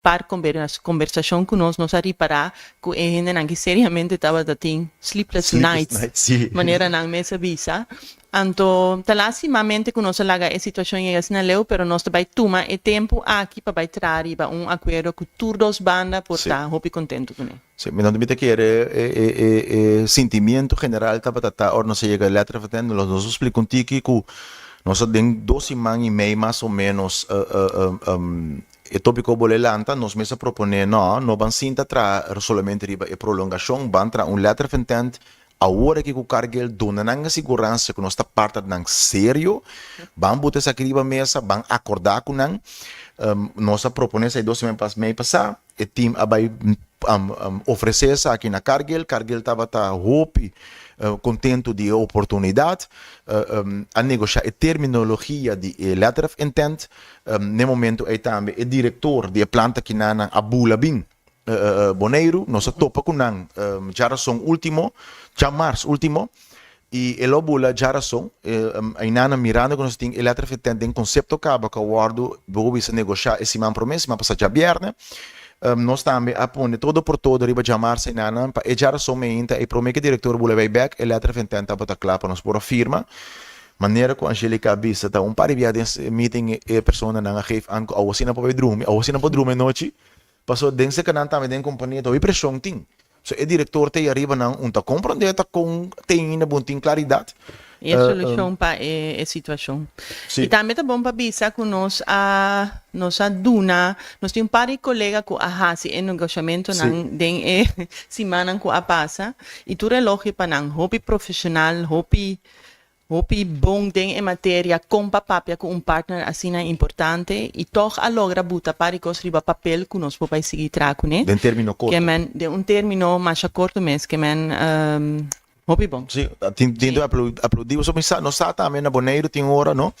Par kombersashon ku nos, nos a ripará ku e hendenan ki seriamente tabata tin sleepless nights, manera nan mes a bisa. Anto ta lastimamente ku nos a laga e situashon yega asina leu, pero nos ta bai tuma e tempu aki pa bai traha riba un akuerdo ku tur dos banda por ta hopi kontentu kuné. Sí, mi no ta kere e sintimiento general tabata ta ora nos a yega letter of intent, nos a splika un tiki ku nos a den dos siman i mei mas o menos E tópiko bo le lanta, nos mes a proponé, no, no ban sinta traha solamente riba e prolongashon, ban traha un letter of intent awor aki ku Cargill, duna nan e siguransia ku nos ta partnernan serio, ban buta esaki riba mesa, ban akordá ku nan. Nos a proponé esei dos siman mei pasá, e team a bai ofresé esaki na Cargill, Cargill tabata hopi kontentu di e oportunidat, a negoshá e terminologia di e letter of intent. N'e momento ei tambe e direktor di e planta kinanan a bula bin Boneiru. Nos a topa ku nan djarason último, djamars último, i e lo bula djarason. Ainana mirando ku nos tin e letter of intent den konsepto kaba ku a wòrdu bo bisa negoshá e siman promé, siman pasá djabièrnè. Nos tambe a pone todo por todo riba djamars ainana pa e djarason meinta e promé ku e direktor bula bai bèk e letter of intent tabata kla pa nos por a firma. Manera ku Angelica a bisa ta un par di bia den e meeting e personanan a geef aan ku awo asina por bai drumi, awo asina por drumi anochi, pasobra den sekanan tambe den kompania ta hopi preshon tin. So e direktor ta ei ariba nan un ta komprondé ta kon te ainda bo tin klaridat. E solushon pa e situashon. I tambe ta bon pa bisa ku nos a nos a duna, nos tin un par di kolega ku a hasi e negoshamentonan den e simannan ku a pasa i tur elogio pa nan, hopi profeshonal, hopi Hopi bon den e materia kon pa papia ku un partner asina importante i tòg a logra buta par di kos riba papel ku nos por bai sigui traha kuné. Den término korto. Ke men den un término masha korto mes ke men hopi bon. Sí, tin tin di aplaudí. Pasobra mi sa, nos sa tambe na Boneiru tin ora no,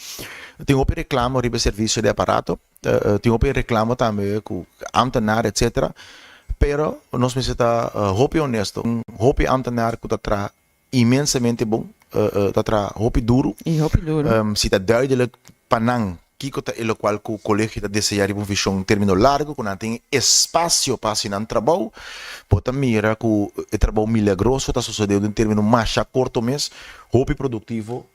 tin hopi reklamo riba e servisio di aparato, tin hopi reklamo tambe ku ámtenar etcetera, pero nos mester ta hopi honesto, hopi ámtenar ku ta traha Inmensamente bon, ta traha hopi duru. I hopi duru. Si ta duidelijk pa nan kiko ta e lokual ku kolegio ta deseá riba un vishon término largu, ku nan tin espasio pa hasi nan trabou, bo ta mira ku e trabou milagroso ta sosodé den un término masha korto mes, hopi produktivo.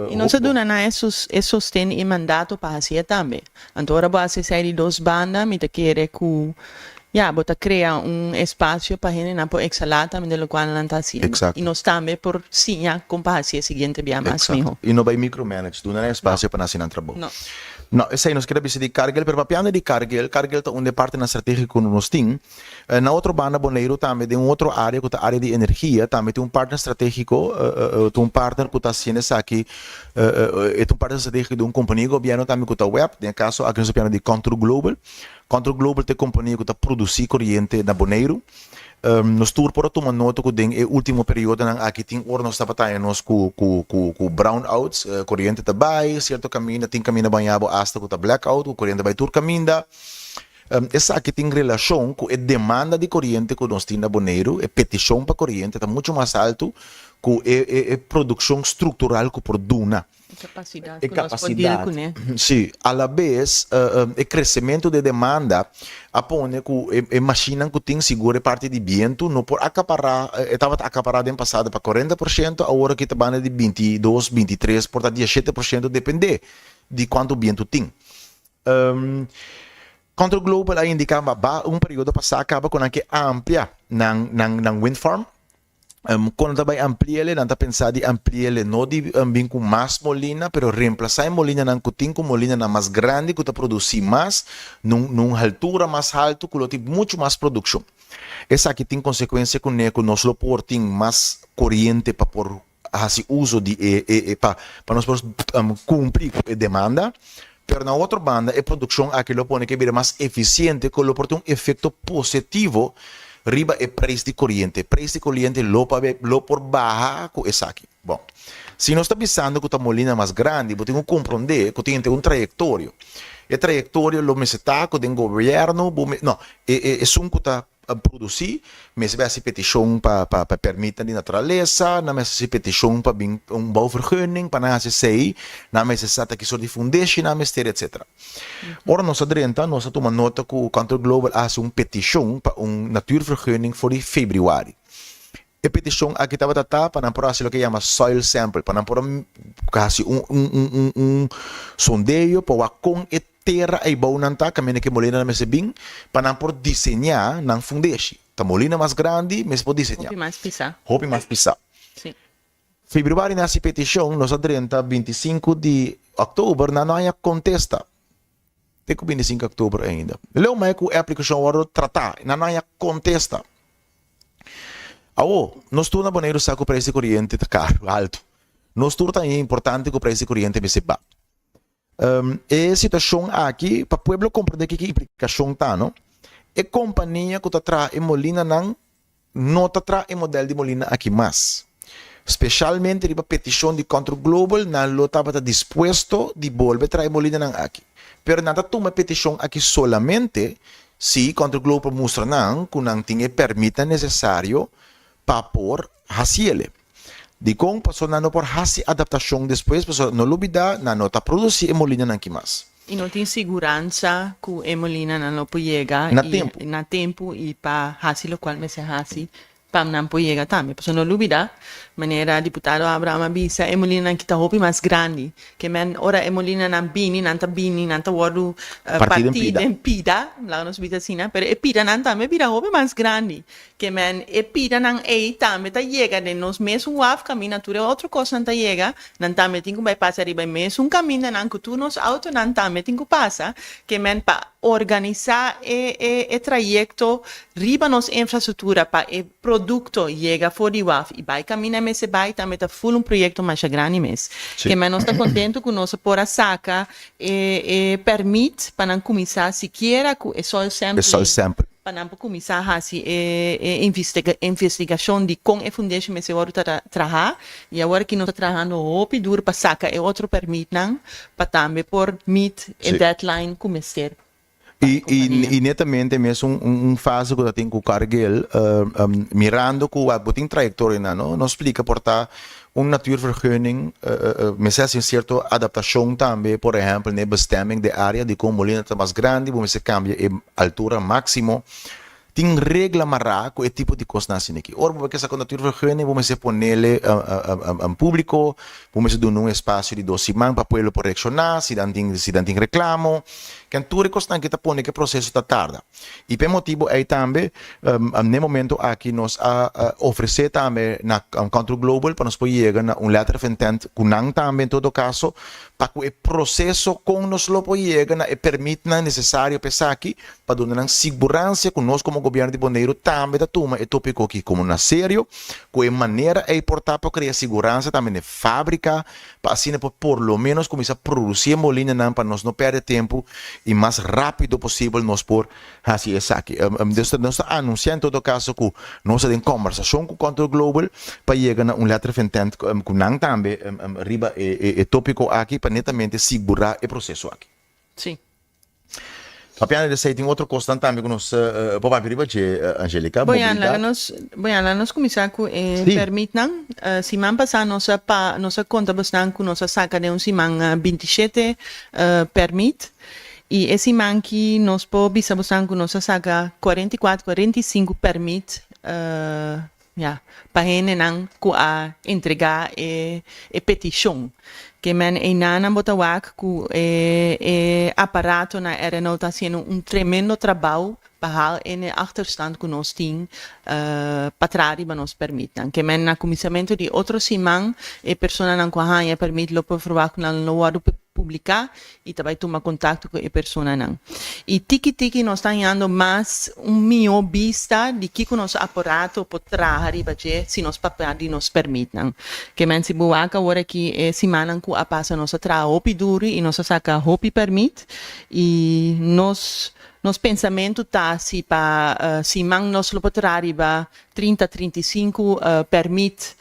I nos a duna nan e sosten i mandato pa hasié tambe. Anto ora bo hasi esei di dos banda, mi ta kere ku Ya, bo ta krea un espasio pa hendenan por eksalá tambe den lokual nan ta hasiendo. Exacto. I nos tambe por siña kon pa hasi e siguiente bia mas Exacto. mihó. I no bai micromanage, duna nan espasio No. pa nan hasi nan trabou. No. No, esei nos keda bisa di Cargill, pero papiando di Cargill, Cargill ta un di e partenan stratégiko ku nos tin. Na otro banda Boneiru tambe den un otro área ku ta área di energia tambe tin un partner stratégiko, ta un partner ku ta hasiendo esaki, e ta un partner stratégiko di un kompania di gobièrnu tambe ku ta web, den e kaso aki nos ta papiando di Contour Global. Contour Global ta e kompania ku ta produsí koriente na Boneiru. Nos tur por a tuma nota ku den e último periodonan aki tin ora nos tabata haña nos ku ku ku ku brownouts, koriente ta bai sierto kaminda, tin kaminda bañá bo asta ku ta blackout, ku koriente bai tur kaminda. Esaki tin relashon ku e demanda di koriente ku nos tin na Boneiru, e petishon pa koriente ta muchu mas altu ku e e e produkshon struktural ku por duna. E kapasidat E ku nos por deal kapasidat, kuné. sí. Alabes, e kresementu di e demanda a pone ku e e mashinnan ku tin sigur e parti di bientu no por akapará, e tabata akapará den pasado pa 40%, awor aki ta banda di 22, 23, por ta 17% dependé di kuantu bientu tin. Control Global a indiká ba un periodo pasá kaba ku nan ke amplia nan nan nan windfarm. Kon nan ta bai ampli'el, nan ta pensa di ampli'el no di bin ku mas molina, pero remplasá e molinanan ku tin ku molinanan mas grandi ku ta produsí mas na un haltura mas haltu ku lo tin muchu mas produkshon. Esaki tin konsekuensia kuné ku nos lo por tin mas koriente pa por hasi uso di e e pa pa nos por kumpli ku e demanda, pero na otro banda e produkshon aki lo pone ke bira mas efisiente ku lo por tin un efekto positivo riba e preis di koriente. Preis di koriente lo pa lo por baha ku esaki. Bon, si nos ta bisando ku ta molina mas grandi bo tin ku komprondé ku tin un trayektorio. E trayektorio lo mester ta ku den gobièrnu bo no e e esun ku ta. produsí, mester bai hasi petishon pa pa pa pèrmitnan di naturalesa, nan mester hasi petishon pa bin un bouwvergunning pa nan hasi esei, nan mester sa ta ki sort di fundeshi nan mester etsetera. Ora nos a drenta nos a tuma nota ku Contour Global a hasi un petishon pa un natuurvergunning for di febrüari. E petishon aki tabata ta pa nan por hasi loke yama soil sample, pa nan por hasi un un un un un sondeo pa wak kon e tera eibou nan ta, kaminda ku e molina nan mester bin, pa nan por diseñá nan fundeshi. Ta molina mas grandi mester por diseñá. Hopi mas pisá. Hopi mas pisá. Sí. Februari nan hasi petishon, nos a drenta 25 di òktober, nan no haña kontesta. Te ku 25 òktober ainda. Leu mai ku e aplikashon wòrdu tratá, nan no haña kontesta. Awor, nos tur na Boneiru sa ku preis di koriente ta karu, altu. Nos tur ta haña importante ku preis di koriente mester ba. E situashon aki, pa pueblo komprendé kiko implikashon ta, no? E kompania ku ta traha e molinanan no ta traha e modèl di molina aki mas. Speshalmente riba petishon di Control Global nan lo tabata dispuesto di bolbe traha e molinanan aki. Pero nan ta tuma e petishon aki solamente si Control Global mustra nan ku nan tin e pèrmitnan nesesario pa por hasiele. Dikon? Pasobra nan no por hasi adaptashon despues, pasobra no lubidá nan no ta produsí e molinanan aki mas. I no tin siguransa ku e molinanan lo por yega Na tempu. na tempu i pa hasi lokual mester hasi pa nan por yega tambe. Pasobra no lubidá, manera diputado Abraham a bisa, e molinanan ki ta hopi mas grandi. Ke men ora e molinanan bini, nan ta bini, nan ta wòrdu Partí den partí pida. den pida, laga nos bisa asina, pero e pidanan tambe bira hopi mas grandi. Ke men e pidanan ei tambe ta yega den nos mesun waf kaminda tur e otro kosnan ta yega, nan tambe tin ku bai pasa riba e mesun kamindanan ku tur nos outonan tambe tin ku pasa. Ke men pa organisá e e e trayekto riba nos infrastruktura pa e produkto yega for di waf i bai kaminda e mester bai tambe ta ful un proyekto masha grandi mes. Ke men nos ta kontentu ku nos a por a saka e e pèrmit pa nan kuminsá sikiera ku e soil E soil sampling. sample. Pa nan por kuminsá hasi e e investigashon di kon e fundashon mester wòrdu ta traha i awor aki nos ta trahando hopi duru pa saka e otro pèrmitnan pa tambe por meet e deadline ku mester pa e I i kompania. i netamente mes un un fase ku ta tin ku Cargill mirando ku bo tin trayektorianan no nos splika por ta un natuurvergunning mester hasi un sierto adaptashon tambe, por ehèmpel na e bestemming di área di kon molina ta mas grandi bo mester kambia e altura máksimo. Tin regla mará ku e tipo di kosnan asina aki. Ora bo ke saka un natuurvergunning bo mester ponele públiko, bo mester duna un espasio di dos siman pa pueblo por reakshoná si nan tin si nan tin reklamo. Ken tur e kosnan aki ta pone ku e proseso ta tarda. I pa e motibu ei tambe n'e momento aki nos a ofresé tambe na Control Global pa nos por yega na un letter of intent ku nan tambe en todo kaso pa ku e proseso kon nos lo por yega na e permitnan nesesario pa esaki pa duna nan siguransia ku nos komo gobièrnu di Boneiru tambe ta tuma e topiko aki komo na serio ku e manera ei por ta pa krea siguransa tambe n'e fábrika pa asina por por lo menos kuminsá produsí e molinanan pa nos no pèrdè tempu i mas rápido posibel nos por hasi esaki. Dus nos ta anunsiá en todo kaso ku nos ta den kòmbersashon ku Control Global pa yega na un letter of intent ku nan tambe riba e tópiko aki pa netamente sigurá e proseso aki. Sí. Papiando di esei tin otro kosnan tambe ku nos por papia riba dje, Angelica, Boyan, laga mobilidat. nos, boyan, laga nos kuminsá ku e Sí. pèrmitnan. Siman pasá nos a pa, nos a konta bosnan ku nos a saka den un siman 27 pèrmit. I e siman ki nos por bisa bosnan ku nos a saka 44, 45 pèrmit, Ya, pa hendenan ku a entregá e e petishon. Ke men einan bo ta wak ku e e aparato na RNO ta hasiendo un tremendo trabou pa hal e ne achterstand ku nos tin pa traha riba nos pèrmitnan. Ke men na kuminsamentu di otro siman e personanan ku a haña e pèrmit lo por ferwagt ku nan lo wòrdu publiká i ta bai tuma kontakto ku e personanan. I tiki tiki nos ta hañando mas un mihó bista di kiko nos aparato por traha riba dje si nos papia di nos pèrmitnan. Ke men si bo wak awor aki e simannan ku a pasa nos a traha hopi duru i nos a saka hopi pèrmit i nos nos pensamentu ta si pa siman nos lo por traha riba 30, 35 pèrmit.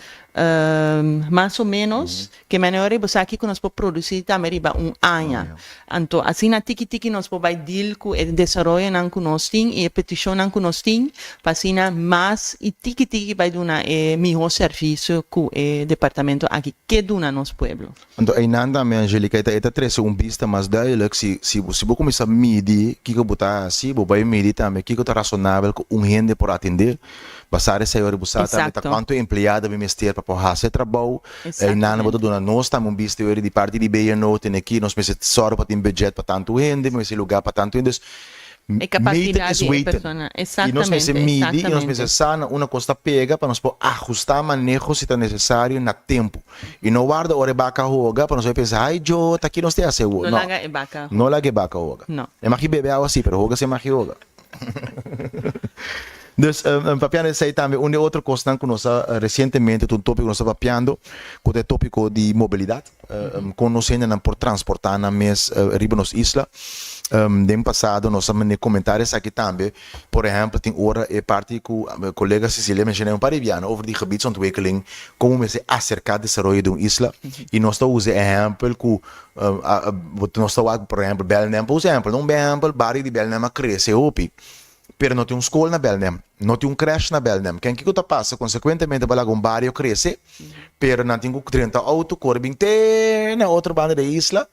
Mas o menos, ke manera riba sa kiko nos por produsí tambe riba un aña. Anto asina tiki tiki nos por bai deal ku e desaroyonan ku nos tin i e petishonnan ku nos tin pa asina mas i tiki tiki bai duna e mihó servisio ku e departamento aki ke duna nos pueblo. Anto einan tambe, Angelica, e ta e ta trese un bista mas duidelijk si si si bo kuminsá midi kiko bo ta hasi, bo bai midi tambe kiko ta rasonabel ku un hende por atendé. Basá esei ora bo sa tambe ta kuantu empleado mi mester pa por hasi e trabou. Einan bo ta duna nos tambe un bista ora di parti di BNO tene aki nos mester sòru pa tin budget pa tantu hende, mester lugá pa tantu hende. Dus E meten kapasidat is di e weten. persona. I nos mester Exactamente, midi i nos mester exactamente. sa na unda kos ta pega pa nos por ahustá maneho si ta nesesario na tempu. I no warda ora e baka hoga pa nos bai pensa, Ai Djo, ta ki nos te hasi awor? No No, laga e baka no hoga. laga e baka hoga. No. E maki bebe awa si, pero hoga si e maki hoga. Dus, papiando esei tambe, un di e otro kosnan ku nos a resientemente ta un tópiko ku nos ta papiando, ku ta e tópiko di mobilidat. Kon nos hendenan por transportá nan mes riba nos isla. Den pasado nos a manda komentario esaki tambe. Por ehèmpel, tin ora e parti ku kolega Cecilia menshoná un par di biaha over di gebiedsontwikkeling, komo mester aserká desaroyo di un isla. I nos ta usa e ehèmpel ku nos ta wak, por ehèmpel, Belnem. Pa usa ehèmpel, no un ehèmpel, bario di Belnem a krese hopi. Pero no tin un skol na Belnem, no tin un krèsh na Belnem. Ken kiko ta pasa? Konsekuentemente bo laga un bario krese, pero nan tin ku drenta outo, kore bin te na otro banda di e isla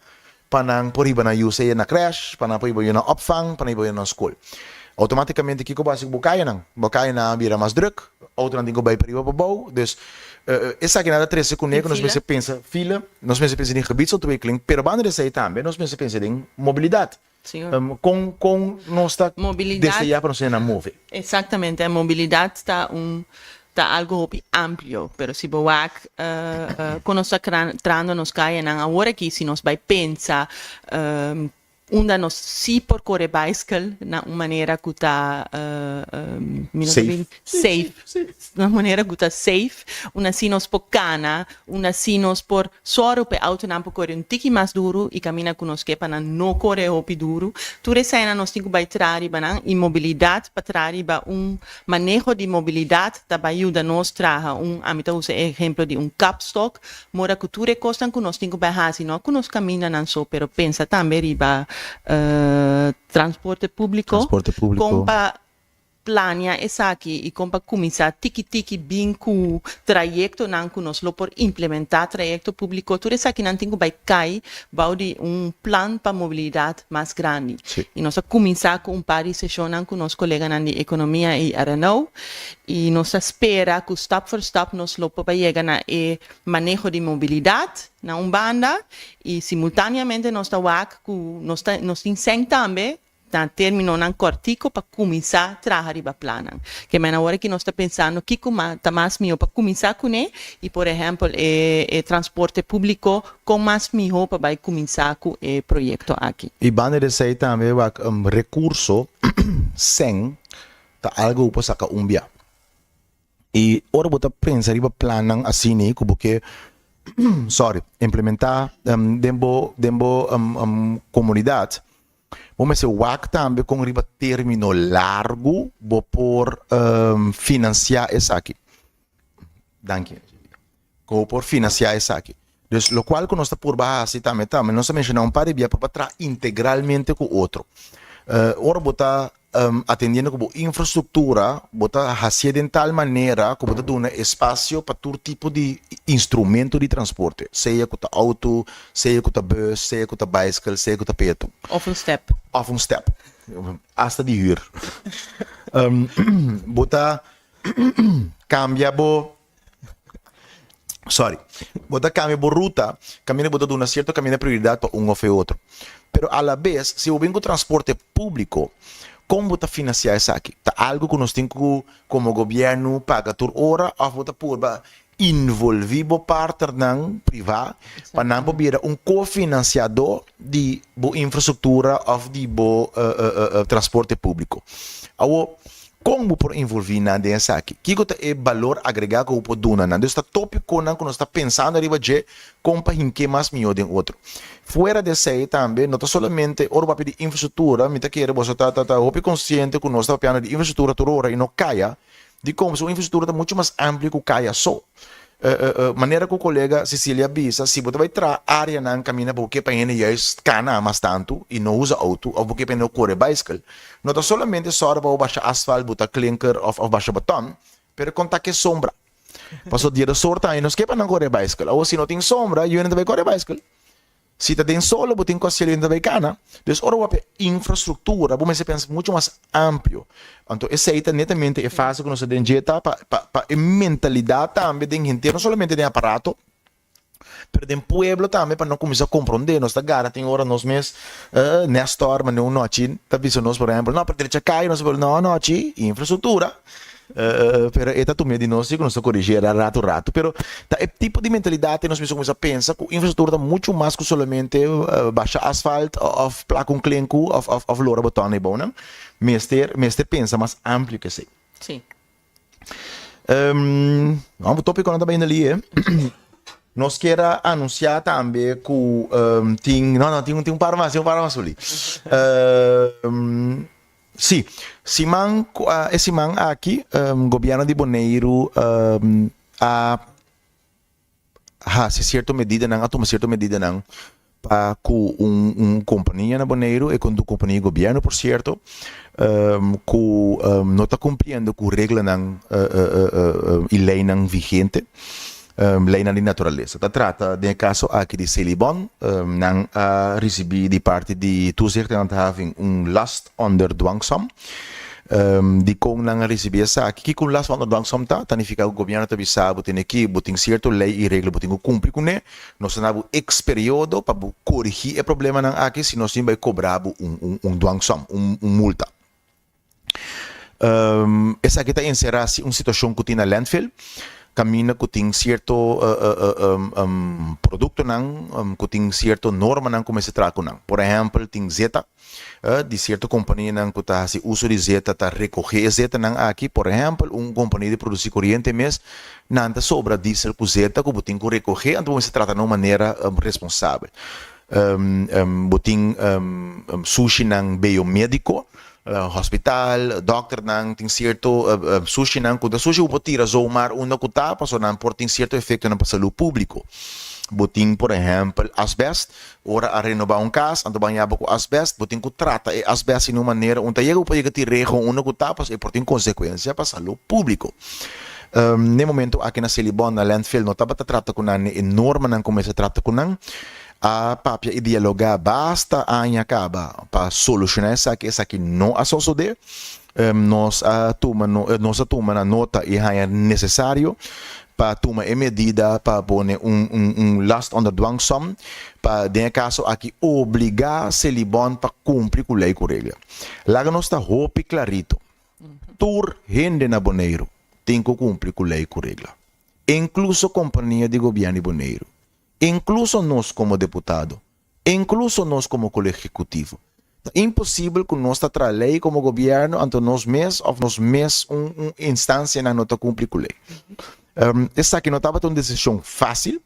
pa nan por hiba nan yu sea na krèsh, pa nan por hiba yu na opvang, pa nan hiba yu na skol. Outomátikamente kiko bo hasi ku bo kayanan? Bo kayanan a bira mas drùk, outonan tin ku bai pariba pa bou. Dus, esakinan ta trese kuné ku nos mester pensa, fila, nos mester pensa den gebiedsontwikkeling, pero banda di esei tambe nos mester pensa den mobilidat. Señor. Kon kon nos ta Mobilidad. deseá pa nos hende nan move? Exactamente, e mobilidad ta un ta algo hopi amplio, pero si bo wak kon nos ta trando nos kayanan awor aki, si nos bai pensa unda nos si por kore baiskel na un manera ku ta mi no ta Safe. safe, na un manera ku ta safe, unda si nos por kana, unda si nos por Sòru pa e outonan por kore un tiki mas duru i kaminda ku nos ke pa nan no kore hopi duru. Tur eseinan nos tin ku bai traha riba nan i mobilidat pa traha riba un maneho di mobilidat ta bai yuda nos traha un, ami ta usa e ehemplo di un kapstok, mora ku tur e kosnan ku nos tin ku bai hasi no ku nos kamindanan so pero pensa tambe riba transporte públiko Transporte públiko. kon pa Plania esaki i kon pa kuminsá tiki tiki bin ku trayektonan ku nos lo por implementá, trayekto públiko, tur esakinan tin ku bai kai bou di un plan pa mobilidat mas grandi. I nos a kuminsá ku un par di seshonnan ku nos koleganan di Ekonomia i RNO i nos ta spera ku stap for stap nos lo por bai yega na e maneho di mobilidat na un banda i simultaneamente nos ta wak ku nos ta nos tin sèn tambe Na terminonan kòrtiku pa kuminsá traha riba plannan. Ke men awor aki nos ta pensando kiko ta mas mihó pa kuminsá kuné i por ehèmpel e e transporte públiko kon mas mihó pa bai kuminsá ku e proyekto aki. I banda di esei tambe wak rekurso sèn ta algu ku por saka un bia. I ora bo ta pensa riba plannan asini ku bo ke sorry implementá den bo den bo komunidat, Bo mester wak tambe kon riba término largu bo por finansiá esaki. Danki. Kon bo por finansiá esaki. Dus lokual ku nos ta purba hasi tambe ta, nos a menshoná un par di bia, purba traha integralmente ku otro. Ora bo ta atendiendo ku bo infrastruktura, bo ta hasié den tal manera ku bo ta duna espasio pa tur tipo di instrumento di transporte, sea ku ta outo, sea ku ta bus, sea ku ta baiskel, sea ku ta peaton. Òf un stèp. Òf un stèp, asta di hür. Bo ta kambia bo. Sorry. Bo ta cambia bo ruta, caminda bo ta duna cierto caminda prioridad pa un of e otro. Pero a la bes, si bo bin cu transporte publico, con bo ta financia esaki? Ta algo cu nos tin cu como gobierno paga tur ora of bo ta purba involvi bo partnernan priva pa nan por bira un cofinanciador di bo infrastructura of di bo transporte publico? Awo, Kon bo por envolví nan den esaki? Kiko ta e balor agregá ku bo por duna nan? Dus ta tópikonan ku nos ta pensando riba dje kon pa hink'é mas mihó den otro. Fuera di esei tambe no ta solamente ora bo papia di infrastruktura, mi ta kere boso ta ta ta hopi konsiente ku nos ta papiando di infrastruktura tur ora i no kaya. Dikon? Pasobra un infrastruktura ta muchu mas amplio ku kaya so. Manera ku kolega Cecilia a bisa, si bo ta bai traha áreanan kaminda bo ke pa hende juist kana mas tantu i no usa outo òf bo ke pa hende no kore baiskel, no ta solamente sòru pa bo basha asfalt, buta klinker òf basha beton, pero kon ta ke sombra. Pasobra dia di sor tambe nos ke pa nan kore baiskel. Awor si no tin sombra, yu hende ta bai kore baiskel. Si ta den solo bo tin ku hasiel i ta bai kana. Dus ora bo papia infrastruktura bo mester pensa muchu mas amplio. Anto esei ta netamente e fase ku nos ta den dje ta pa pa e mentalidat tambe den henter no solamente den aparato pero den pueblo tambe pa no kuminsá komprondé. Nos ta gara tin ora nos mes Nestor manera un nochi ta bisa nos por ehempel no pero drecha kai nos no nochi infrastruktura. Pero e ta tumia di nos si ku nos ta korigí ratu ratu. Pero ta e tipo di mentalidat nos mester kuminsá pensa ku infrastruktura ta muchu mas ku solamente basha asfalt òf plaka un klenku òf òf lora boton eibonan. Mester mester pensa mas amplio ku esei. Sí. Bo topikonan ta bayendo li e. Nos kier a anunsiá tambe ku tin no no tin un par mas tin un par mas Uli. Sí, siman ku a e siman aki gobièrnu di Boneiru a hasi sierto medidanan, a tuma sierto medidanan pa ku un un kompania na Boneiru, e kompania di gobièrnu por sierto, ku no ta kumpliendo ku reglanan i leinan vigente. Leinan di naturalesa. Ta trata den e kaso aki di Selibon. Nan a risibí di parti di Toezicht en Handhaving un last onder dwangsom. Dikon nan a risibí esaki? Kiko un last onder dwangsom ta? Ta nifiká ku gobièrnu ta bisa bo tene ki bo tin sierto lei i regla bo tin ku kumpli kuné. Nos ta na bo eks periodo pa bo korigí e problemanan aki, si no sin bai kobra bo un dwangsom, un multa. Esaki ta enserá si un situashon ku tin na landfill, kaminda ku tin sierto produktonan ku tin sierto normanan ku mester traha ku nan. Por ehèmpel tin zeta di sierto kompanianan ku ta hasi uso di zeta ta rekohé e zetanan aki. Por ehèmpel un kompania di produsí koriente mes nan ta sobra diesel ku zeta ku bo tin ku rekohé anto bo mester trata na un manera responsabel. Bo tin sushinan biomédiko, hospital, dòkternan tin sierto sushinan ku ta sushi ku bo por tira zomaar unda ku ta pasobra nan por tin sierto efektonan pa salú públiko. Bo tin por ehèmpel asbèst, ora a renobá un kas anto bo a yaba ku asbèst, bo tin ku trata e asbèst di un manera un ta yega bo por yega tin rego unda ku ta pasobra e por tin konsekuensia pa salú públiko. N'e momento aki na Selibon na landfill no tabata trata ku nan e normanan ku mester trata ku nan. A papia i dialogá basta aña kaba pa solushoná esaki, esaki no a sosodé. Nos a tuma nos a tuma na nota i haña nesesario pa tuma e medida pa pone un un un last onder dwangsom pa den e kaso aki obligá Selibon pa kumpli ku lei ku regla. Laga nos ta hopi klarito. Tur hende na Boneiru tin ku kumpli ku lei ku regla, inkluso kompania di gobièrnu di Boneiru, inkluso nos komo deputado, inkluso nos komo Kolegio Ehekutivo. Ta imposibel ku nos ta traha lei komo gobièrnu anto nos mes òf nos mes un un instansianan no ta kumpli ku lei. Esaki no tabata un desishon fásil.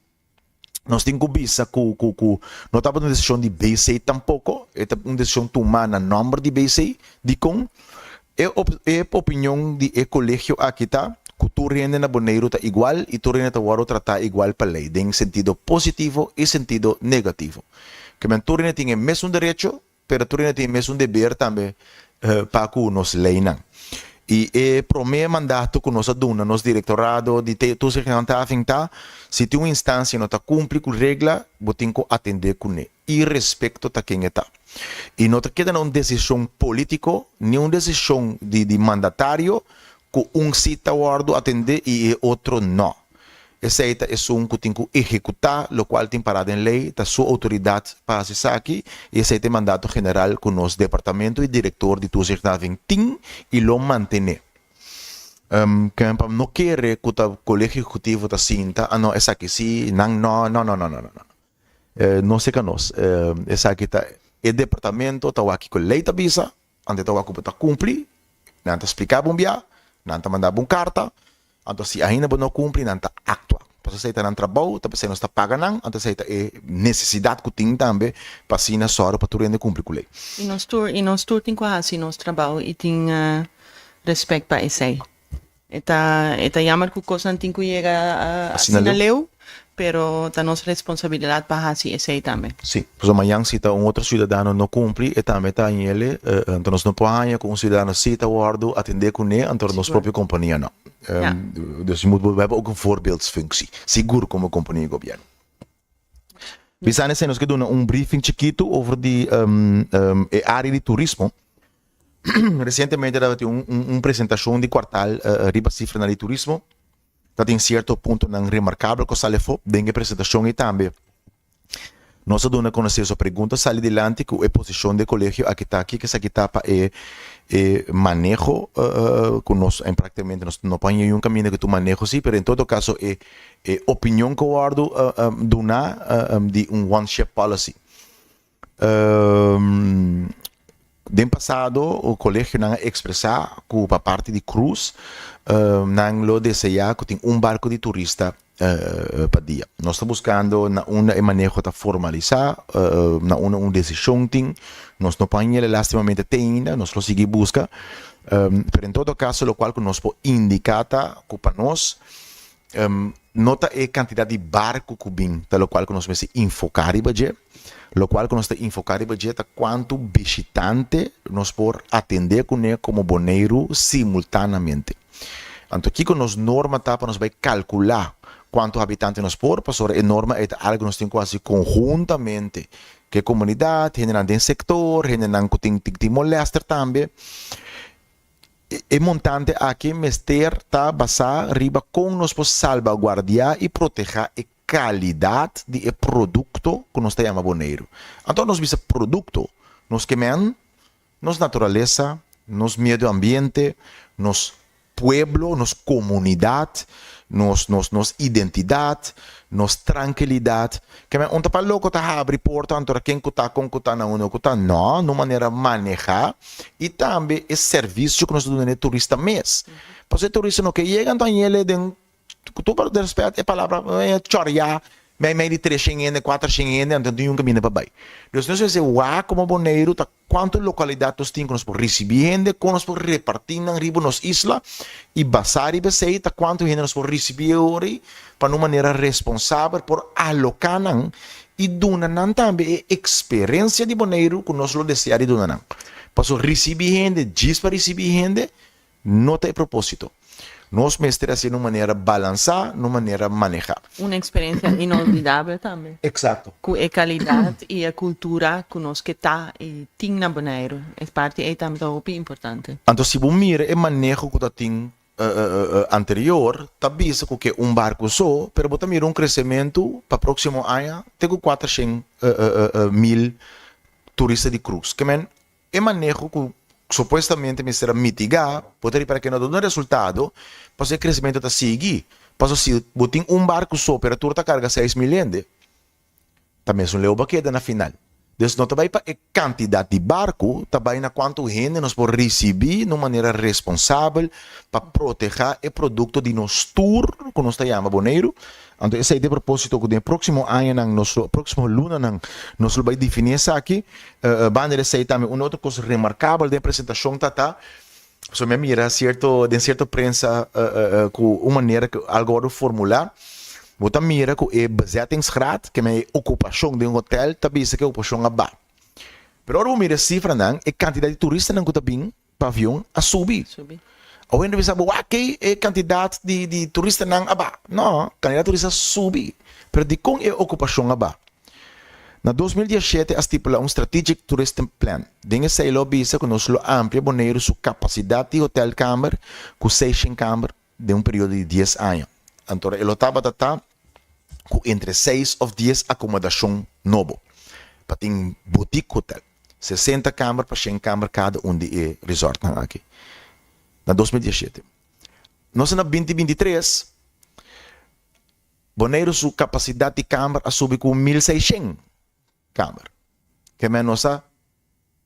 Nos tin ku bisa ku ku ku no tabata un desishon di BC tampoko, e ta un desishon tumá na nòmber di BC. Dikon? E e opinion di e kolegio aki ta ku tur hende na Boneiru ta igual i tur hende ta wòrdu tratá igual pa lei den sentido positivo i sentido negativo. Ke men tur hende tin e mesun derecho Pero tur hende tin e mesun deber tambe pa ku nos leinan. I e promé mandato ku nos a duna nos direktorado di Toezicht en Handhaving ta, si tin un instansia no ta kumpli ku regla, bo tin ku atendé kuné, irespekto ta ken e ta. I no ta keda na un desishon polítiko ni un desishon di di mandatario ku un si ta wòrdu atendé i e otro nò. Esei ta esun ku tin ku ehekutá lokual tin pará den lei, ta su outoridat pa hasi esaki i esei ta e mandato general ku nos departamento i direktor di Toezichthaving tin i lo mantené. Ken pa no kere ku ta Kolegio Ehekutivo ta sinta, ah no esaki si, nan no, no, no, no, no, no. No seka nos. Esaki ta e departamento ta wak kiko lei ta bisa, Anto e ta wak ku bo ta kumpli, nan ta splika bo un bia, nan ta manda bo un karta, anto si ainda bo no kumpli nan ta aktua. Pasobra esei ta nan trabou, ta p'esei nos ta paga nan, anto esei ta e nesesidat ku tin tambe pa asina sòru pa tur hende kumpli ku lei. I nos tur, i nos tur tin ku hasi nos trabou i tin respèt pa esei. E ta e ta jammer ku kosnan tin ku yega Asina asina leu. leu, pero ta nos responsabilidat pa hasi esei tambe. Sí, pasobra mañan si ta un otro siudadano no kumpli, e tambe ta hañ'el, anto nos no por haña ku un siudadano sí ta wòrdu atendé kuné, anto nos Sigur. propio kompania no. Ja. Dus je moet, we hebben ook een voorbeeldsfunctie, sigur komo kompania di gobièrnu. Bisando esei nos ke duna un briefing chikitu over di e área di turismo. Resientemente tabatin un un presentashon di kuartal riba sifranan di turismo. Ta tin sierto puntonan remarkabel ku a sali afó den e presentashon ei tambe. Nos a duna konosé so pregunta sali dilanti ku e posishon di e kolegio aki ta kiko esaki ta pa e e maneho ku nos en praktikamente nos no por haña yun kaminda ku tur maneho si pero en todo kaso e E opinion ku wòrdu duná di un one ship policy. Den pasado kolegionan a ekspresá ku pa parti di cruise nan lo deseá ku tin un barku di turista pa dia. Nos ta buskando na unda e maneho ta formalisá, na unda un desishon tin. Nos no por hañ'el lastimamente te ainda, nos lo sigui buska. Pero en todo kaso lokual ku nos por indiká ta ku pa nos No ta e kantidat di barku ku bin ta lokual ku nos mester infoká riba dje. Lokual ku nos ta infoká riba dje ta kuantu bishitante nos por atendé kuné komo Boneiru simultanamente. Anto kiko nos norma ta pa nos bai kalkulá kuantu habitante nos por? Pasobra e norma ei ta algu nos tin ku hasi konhuntamente ku e komunidat, hendenan den sektor, hendenan ku tin tin molèster tambe. E montante aki mester ta basá riba kon nos por salbaguardiá i protehá e kalidat di e produkto ku nos ta yama Boneiru. Anto nos bisa produkto, nos ke men nos naturalesa, nos medio ambiente, nos pueblo, nos komunidat, nos nos nos identidat, nos trankilidat. Ke men un ta pa loko ta habri porta anto ora ken ku ta kon ku ta na unda ku ta. No, na un manera manehá i tambe e servisio ku nos ta duna na e turista mes. Pasobra e turista no ke yega anto añele den ku tur respet e palabra chòriá mei mei di treshen hende kuatershen hende anto no tin niun kaminda pa bai. Dus nos mester wak komo Boneiru ta Kuantu lokalidat nos tin ku nos por risibí hende, kon nos por repartí nan riba nos isla i basá riba esei ta kuantu hende nos por risibí e ora ei pa na un manera responsabel por aloká nan i duna nan tambe e eksperensia di Boneiru ku nos lo deseá di duna nan. Pasobra risibí hende djis pa risibí hende No ta e propósito. Nos mester hasié na un manera balansá, na un manera manehá. Un eksperensia inolvidabel tambe. Eksakto. Ku e kalidat i e kultura ku nos ke ta i tin na Boneiru. E parti ei tambe ta hopi importante. Anto si bo mira e maneho ku ta tin anterior, ta bisa ku ke un barku so, pero bo ta mira un kresementu pa próksimo aña te ku kuatershen mil turista di krus. Ke men E maneho ku supuestamente mester a mitigá, bo ta ripara ke no ta duna resultado, pasobra e kresementu ta sigui. Pasobra si bo tin un barku so pero tur ta karga 6000 hende, ta mesun leu bo a keda na final. Dus no ta bai pa e kantidat di barku, ta bai na kuantu hende nos por risibí na un manera responsabel pa protehá e produkto di nos tur ku nos ta yama Boneiru. Anto esei ta e propósito ku den e próksimo añanan nos lo, próksimo lunanan nos lo bai definí esaki. Banda di esei tambe un otro kos remarkabel den e presentashon ta ta, pasobra mi a mira sierto den sierto prensa ku un manera ku algu a wòrdu formulá, bo ta mira ku e bezettingsgraad, ke men e okupashon den un hotel ta bisa ku e okupashon a ba. Pero ora bo mira e sifranan, e kantidat di turistanan ku ta bin pa avion a subi. Awe hende bisa bo wak e kantidat di turistanan a ba. No, kantidat di turista a subi, pero dikon e okupashon a ba? Na 2017 a stipulá un Strategic Tourism Plan. Den esei lo a bisa ku nos lo amplia Boneiru su kapasidat di hotelkamer ku seishen kamer den un periodo di dies aña. Anto e lo tabata ta ku entre seis òf dies akomodashon nobo pa tin boutique hotel, 60 kamer pa shen kamer kada un di e resortnan aki. Na 2017. Nos na 2023. Boneiru su kapasidat di kamber a subi ku 1600 kamber. Ke men nos a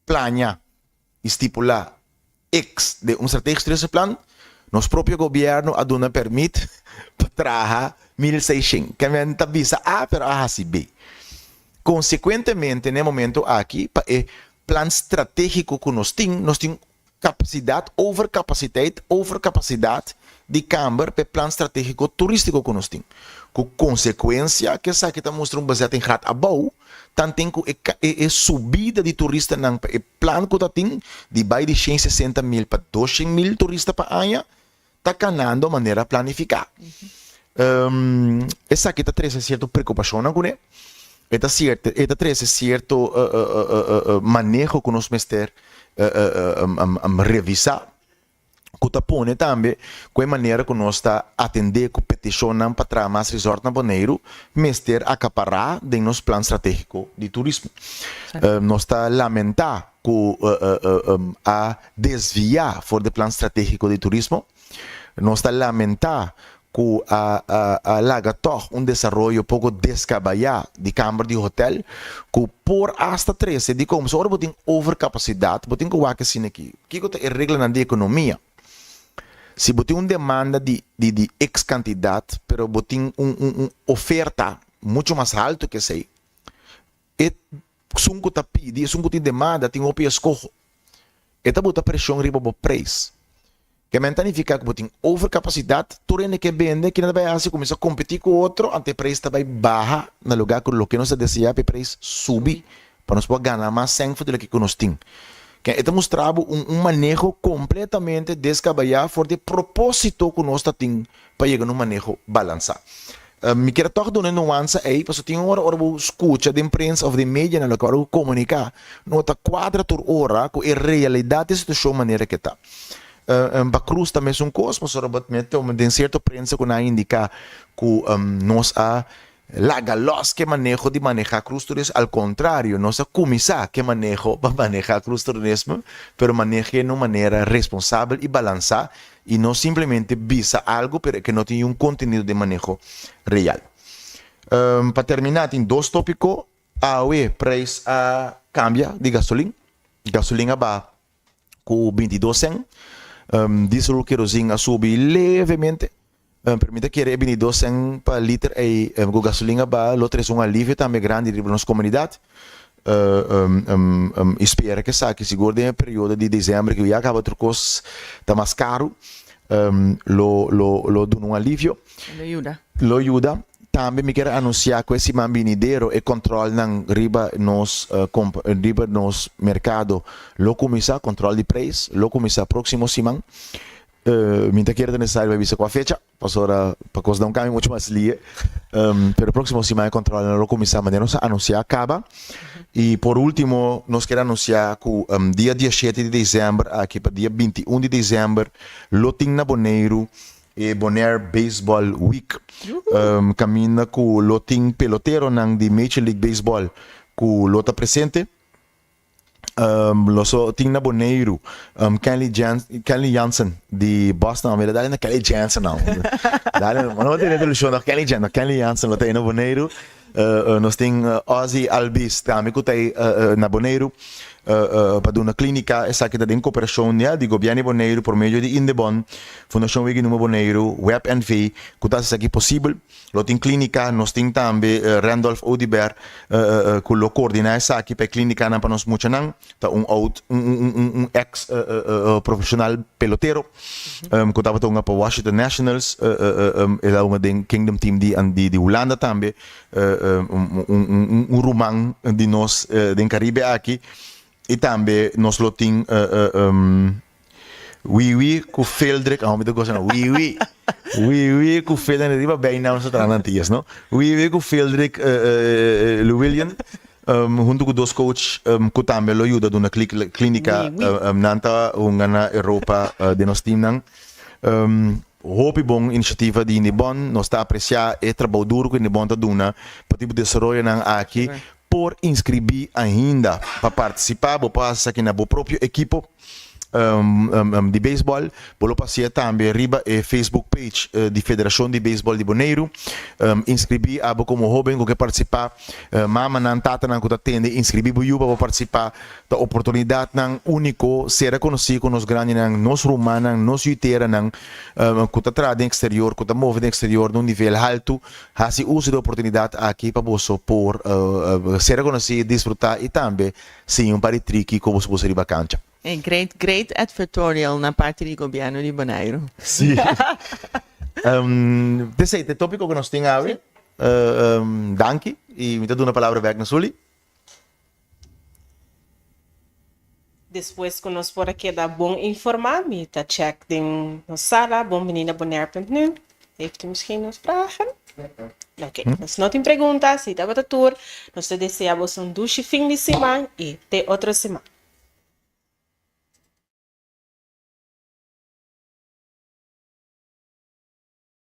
plania i stipulá eks den un strategisch toerisme plan, nos propio gobièrnu a duna pèrmit pa traha 1600. Ke men ta bisa A pero a hasi B. Konsekuentemente na e momento aki pa e plan stratégiko ku nos tin, nos tin. kapasidat, overcapaciteit, overkapasidat di kamber pa e plan stratégiko turístiko ku nos tin. Ku konsekuensia ku esaki ta mustra un bezetting graad abou, tanten ku e e subida di turistanan pa e plan ku ta tin di bai di 160.000 pa 200.000 turista pa aña ta kanando manera planifiká. Esaki ta trese sierto preokupashonnan kuné, e ta sierto e ta trese sierto maneho ku nos mester revisá, ku ta pone tambe ku e manera ku nos ta atendé ku petishonnan pa traha mas resort na Boneiru mester akapará den nos plan stratégiko di turismo. Nos ta lamentá ku a desviá for di plan stratégiko di turismo. Nos ta lamentá ku a a laga tòg un desaroyo poko deskabayá di kamber di hotèl ku por asta trese di komo. So ora bo tin overkapasidat bo tin ku wak asina aki. Kiko ta e reglanan di ekonomia? Si bo tin un demanda di di di x kantidat pero bo tin un un un oferta muchu mas haltu ke esei, E esun ku ta pidi, esun ku tin demanda tin hopi eskoho. E ta buta preshon riba bo preis. Ke men ta nifiká ku bo tin overkapasidat, tur hende ke bende, kina ta bai hasi? Kuminsá kompetí ku otro, anto e preis ta bai baha na lugá ku loke nos ta deseá pa e preis subi, pa nos por gana mas sèn for di loke ku nos tin. Ke e ta mustra bo un un maneho kompletamente deskabayá for di e propósito ku nos ta tin pa yega na un maneho balansá. Mi kier a tòg duna e nuansa ei, pasobra tin ora ora bo skucha den prensa òf den medianan loke ora bo komuniká no ta kuadra tur ora ku e realidat di e situashon manera ke ta. Pa Cruz ta mesun kos, pasobra bo ta mete den sierto prensa ku nan a indiká ku nos a laga lòs ku e maneho di manehá Cruz Turismo, al kontrario nos a kuminsá ku e maneho pa manehá Cruz Turismo, pero maneh'é na un manera responsabel i balansá i no simplemente bisa algo pero ke no tin un kontenido den maneho real. Pa terminá tin dos tópiko, awe preis a kambia di gasolin, gasolin a baha ku 22 sèn, diesel ku kerozin a subi levemente, pero mi ta kere e 22 sèn pa liter ei ku gasolin a baha lo trese un alivio tambe grandi riba nos komunidat. I spera ku esaki sigur den e periodo di desèmber ku ya kaba tur kos ta mas karu lo lo lo duna un alivio. Lo yuda. Lo yuda. Tambe mi kier anunsiá ku e siman binidero e kòntròlnan riba nos riba nos merkado lo kuminsá, kòntròl di preis lo kuminsá próksimo siman. Mi ta kere ta nesesario pa bisa kua fecha, pasobra pa kos da un kambio muchu mas lie. Pero próksimo siman e kòntròlnan lo kuminsá manera nos a anunsiá kaba. I por último nos kier anunsiá ku dia diashete di desèmber aki pa dia 21 di desèmber lo tin na Boneiru e Bonaire Baseball Week. Kaminda ku lo tin peloteronan di Major League Baseball ku lo ta presente. Lo so tin na Boneiru Kenley Jan Kenley Jansen di Boston mira dale na Kenley Jansen nou dale no tin introduccion no Kenley Jansen Kenley Jansen lo ta na Boneiru nos tin Ozzy Albies tambe ku ta na Boneiru pa duna klinika esaki ta den koperashon ya di gobièrnu di Boneiru por medio di Indebon Fundashon Wiki Numa Boneiru Web NV ku ta hasi esaki posibel. Lo tin klínika, nos tin tambe Randolph Oduber ku lo koordiná esaki pa e klínikanan pa nos muchanan. Ta un oud, un un un un eks profeshonal pelotero ku tabata hunga pa Washington Nationals, el a hunga den Kingdom Team di di Hulanda tambe, un un un ruman di nos den Karibe aki. I tambe nos lo tin Wiwi ku Feldrik, amo mi ta gosa no, Wiwi, Wiwi ku Feldrik, riba bij naam sa traha nan tias no, Wiwi ku Feldrik Llewellyn huntu ku dos coach ku tambe lo yuda duna klinika, nan ta hunga na Europa den nos teamnan. Hopi bon inisiativa di Indebon, nos ta apresia e trabou duru ku Indebon ta duna pa tipo desaroyonan aki. Por inskribí ainda pa partisipá, bo por hasi esaki na bo propio ekipo di beisbòl. Bo lo por hasié tambe riba e Facebook page di Federashon di Beisbòl di Boneiru. Inskribí abo komo hóben ku ke partisipá. Mamanan, tatanan ku ta tende, inskribí bo yu pa bo partisipá. Ta oportunidatnan úniko. Sera konosí ku nos grandinan, nos rumannan, nos yuiteranan ku ta traha den eksterior, ku ta move den eksterior na un nivel haltu. Hasi uso di oportunidat aki pa boso por ser rekonosí, disfrutá i tambe siña un par di triki ku boso usa riba kancha. Hey, great, great advertorial na parti di gobièrnu di Boneiru. Sí. Esei ta e tópiko ku nos tin awe. Danki i mi ta duna palabra bèk na Sully. Despues ku nos por a keda bon informá, mi ta chèk den nos sala, bon bini na bonaire.nu. Heeft u misschien nog vragen? Oké, nos no tin pregunta, si tabata tur. Nos ta desea boso un dushi fin di siman i te otro siman.